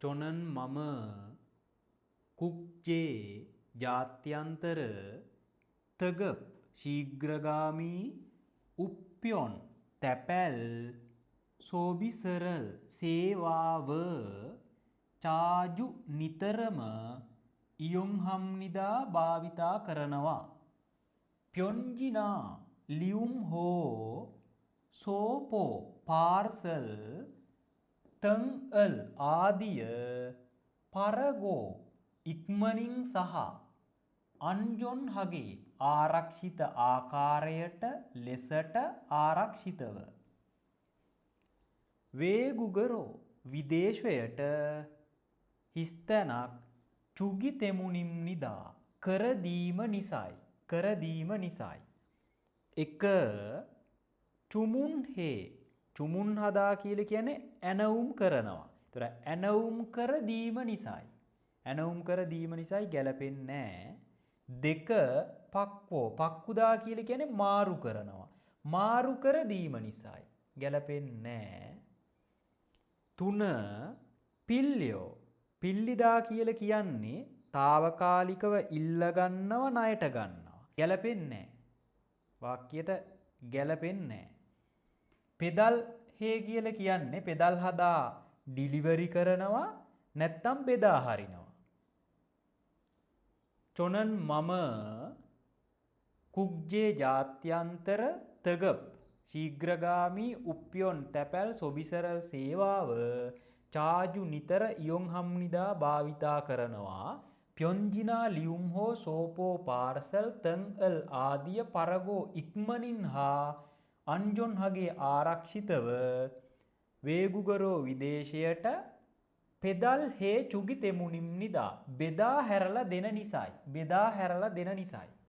저는 මම 국제 ජාත්‍යන්තර තගප් ශීඝ්‍රගාමී 우편 තැපැල් 서비스를 සේවාව 자주 නිතරම 이용합니다 භාවිතා කරනවා. 편지나 ලියුම් හෝ 소포 පාර්සල් 등을 ආදිය 빠르고 ඉක්මනින් සහ 안전하게 ආරක්ෂිත ආකාරයට ලෙසට ආරක්ෂිතව. 외국으로 විදේශයට හිස්තැනක් 주기 때문입니다 කර දීම නිසයි, කර දීම නිසයි. එක 주문해 주문하다 කියලා කියන්නේ ඇනවුම් කරනවා. ඒතර ඇනවුම් කර දීම නිසයි. ඇනවුම් කර දීම නිසයි ගැලපෙන්නේ නෑ. දෙක 바꿔 바꾸다 කියලා කියන්නේ මාරු කරනවා. මාරු කර දීම නිසයි. ගැලපෙන්නේ නෑ. තුන 빌려 빌리다 කියලා කියන්නේ තාවකාලිකව ඉල්ල ගන්නව ණයට ගන්නවා. ගැලපෙන්නේ නෑ. වාක්‍යයට ගැලපෙන්නේ නෑ. 배달해 කියලා කියන්නේ 배달하다 ඩිලිවරි කරනවා නැත්තම් බෙදා හරිනවා. 저는 මම 국제 ජාත්‍යන්තර තගප් ශීඝ්‍රගාමී 우편 තැපැල් 서비스를 සේවාව 자주 නිතර 이용합니다 භාවිතා කරනවා. 편지나 ලියුම් හෝ 소포 පාර්සල් 등을 ආදිය 빠르고 ඉක්මනින් හා 안전하게 ආරක්ෂිතව 외국으로 විදේශයට 배달해 주기 때문입니다 බෙදා හැරලා දෙන නිසයි, බෙදා හැරලා දෙන නිසයි.